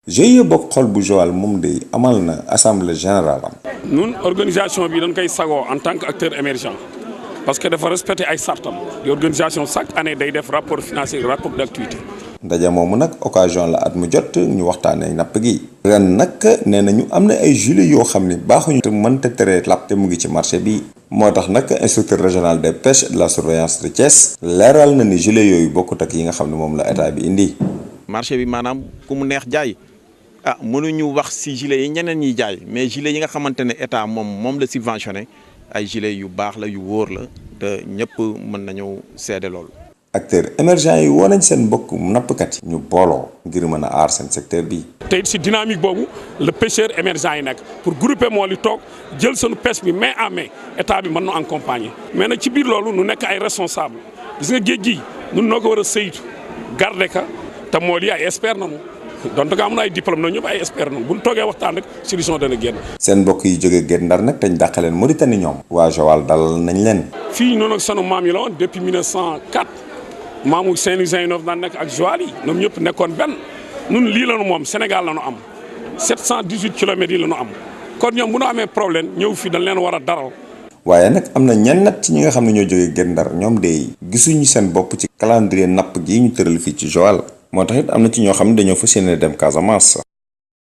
GIE bokk xol bu Joal moom de amal na assemblée générale am. ñun organisation bi dañ koy sagoo en tant que acteur émergent parce que dafa respecté ay sartam di organisation chaque année day def rapport financier rapport d'activité. ndaje moomu nag occasion la at mu jot ñu waxtaanee napp gi. ren nag nee nañu am na ay gilets yoo xam ne baaxuñu te mënta tere lapp te mu ngi ci marché bi. moo tax nag inspecteur régional des pêches et de la surveillance de Thiès leeral na ni gilets yooyu bokkut ak yi nga xam ne moom la état bi indi. marché bi maanaam ku mu neex jaay mënuñu wax ci gilets yi ñeneen ñiy jaay mais gilets yi nga xamante ne état moom la subventionné ay gilets yu baax la yu wóor la te ñëpp mën nañu seede loolu. acteurs émergents yi woo nañ seen mbokk nappkat yi ñu booloo ngir mën a aar seen secteur bi. tey ci dynamique boobu le pêcheur émergent yi nekk pour grouper moo li toog jël sunu pêche bi main à main état bi mën na accompagner. mais nag ci biir loolu nu nekk ay responsable gis nga géej gi ñun noo ko war a saytu garder ka te moo li ay expert nañu donte nga am na ay diplôme na ñëpp ay expert nañu bu ñu toogee waxtaan rek solution dana génn. seen mbokk yi jógee Guet Ndar nag te ñu dàq leen Mauritanie ñoom. waa Joal dalal nañ leen. fii noonu ak sunu maam yi la woon depuis 1904. maamu Saint-Louis daan nekk ak Joal yi ñoom ñëpp nekkoon benn ñun lii la ñu moom Sénégal la ñu am 718 kilomètres yi la ñu am kon ñoom bu ñu amee problème ñëw fii dañ leen war a daral. waaye nag am na ñenn ci ñi nga xam ne ñoo jógee Guet Ndar ñoom de gisuñu seen bopp ci calendrier napp gii ñu tëral fii ci Joal moo tax it am na ci ñoo xam ne dañoo fas yéene dem Casamance.